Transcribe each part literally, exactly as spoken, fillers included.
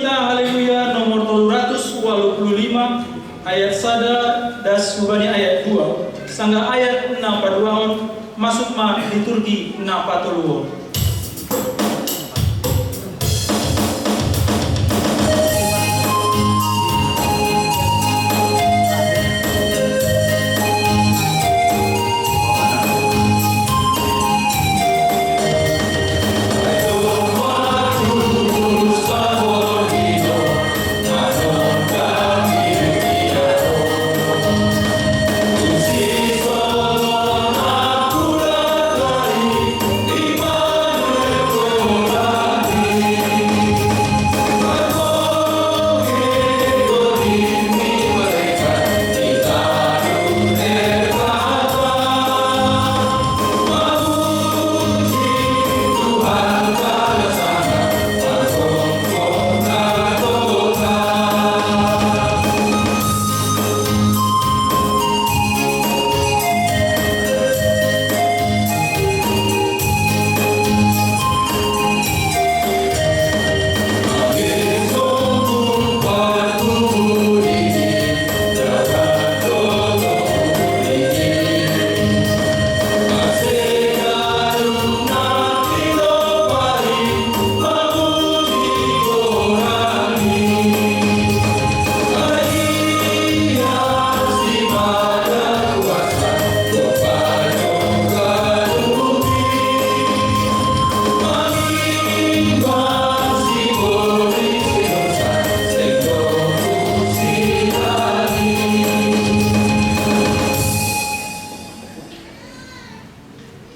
Haleluya nomor tolu ratus walu pulu lima, ayat sada das hubani ayat dua, sangga ayat na paduahon, masuk ma liturgi na patoluhon.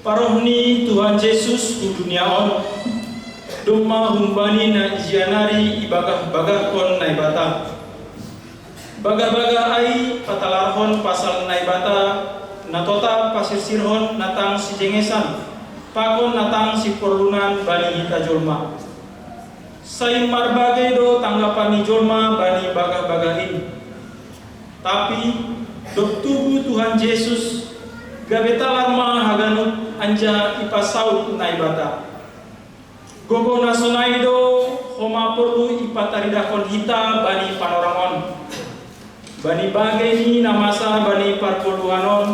Paroh ni Tuhan Jesus hu dunia on, domma humbani na ijia nari ibagah-bagahkon Naibata. Bagah-bagah ai patalarhon pasal Naibata, na totap pasirsirhon na tang sijengesan pakon na tang siporlunan bani hita jolma. Sai marbagei do tanggapan ni jolma bani bagah-bagah in. Tapi dob tubu Tuhan Jesus, gabe talar ma haganup anjaha ipasaud Naibata. Gogo na sonai do homa porlu ipataridahkon hita bani panorang on. Bani bagei ni na masa bani pargoluhan on,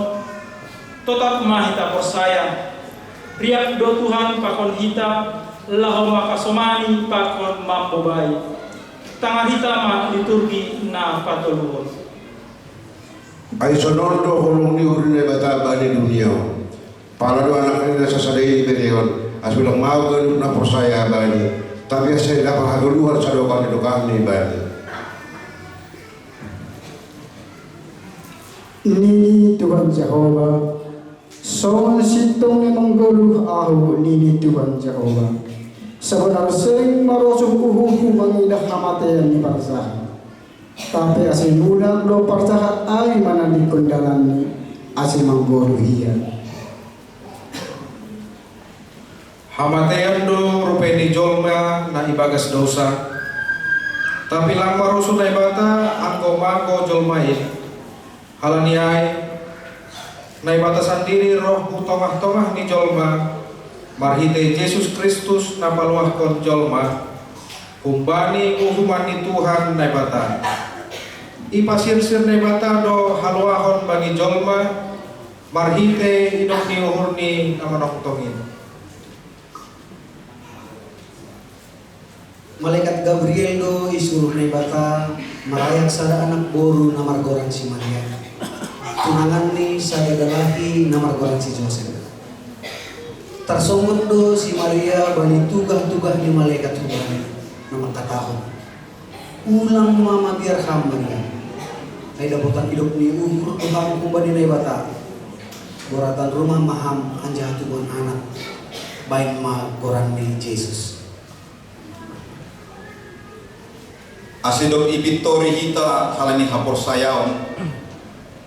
totap ma hita porsaya. Riap do Tuhan pakon hita, laho mangkasomani pakon mambobai. Tangar hita ma liturgi na patoluhon. Ai sonon do holong ni uhur ni Naibata bani dunia on. Pala do Anakna na sasada i diberehon, ase ulang mau ganup na porsaya Bani, tapi ase dapot hagoluhan sadokah ni dokahni Bani. Nini Tuhan Jahowa, songon sintong na manggoluh ahu, nini Tuhan Jahowa. Sabonar seng marosuh uhurhu mangidah hamatean ni parjahat. Tapi ase mulak do parjahat ai manandingkon dalanni, ase manggoluh ia. Hamatean do rupei ni jolma na ibagas dousa, tapi lang marosuh Naibata anggo mago jolma in. Halani ai, Naibata sandiri roh hu tongah-tongah ni jolma, marhitei Jesus Kristus na paluahkon jolma, humbani uhuman ni Tuhan Naibata. Ipasirsir Naibata do haluahon bani jolma, marhitei idop ni uhurni na manongtong in. Malekat Gabriel do isuruh Naibata marayak sada anak boru na margoran si Maria, tunangan ni sada dalahi na margoran si Josep. Tarsongon do si Maria bani tugah-tugah ni malekat hubana, na mangkatahon: Ulang ma mabiar ham, Maria, ai dapotan idop ni uhur do ham humbani Naibata. Boratan rumah ma ham anjaha tubuan anak, baen ma goranni Jesus. Ase dob ipintori hita halani haporsayaon,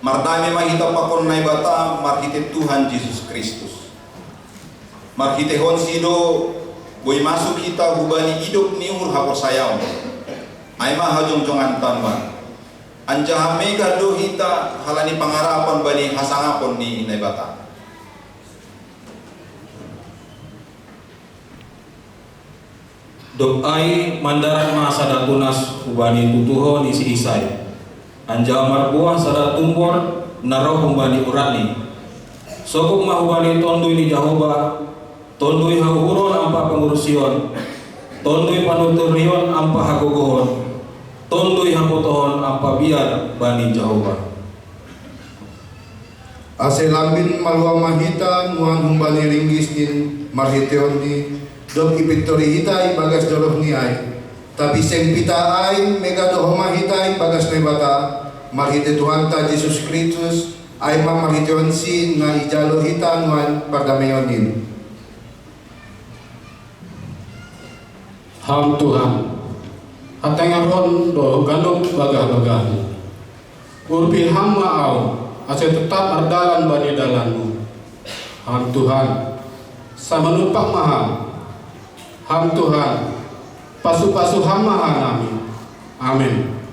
mardame ma hita pakon Naibata marhitei Tuhan Jesus Kristus. Marhiteihonsi do boi masuk hita hubani idop ni uhur haporsayaon. Ai ma hajongjonganta ma. Anjaha megah do hita halani pangarapan bani hasangapon ni Naibata. Dob ai mandarat ma sada tunas hubani tutuho ni si Isai, anjaha marbuah sada tumbor na roh humbani uratni. Sogop ma hubani Tonduy ni Jahowa, Tonduy hauhuron ampa pangurusion, Tonduy panuturion ampa hagogohon, Tonduy hapotohon ampa biar bani Jahowa. Ase lambin maluah ma hita nuan humbani ringgis in marhiteionNi, dob ipintori hita ibagas dolohNi ai. Tapi seng pitah ai mega dohoma hita ibagas Naibata, marhitei Tuhanta Jesus Kristus, ai ma marhiteionSi na ijalo hita nuan pardameion in. Ham Tuhan, hatengaron do ganup bagah-bagahMu. Urupi Ham ma ahu, ase tetap mardalan bani dalanMu. Ham Tuhan, sai manupak ma Ham. Ham Tuhan, pasu-pasu Ham ma hanami. Amen.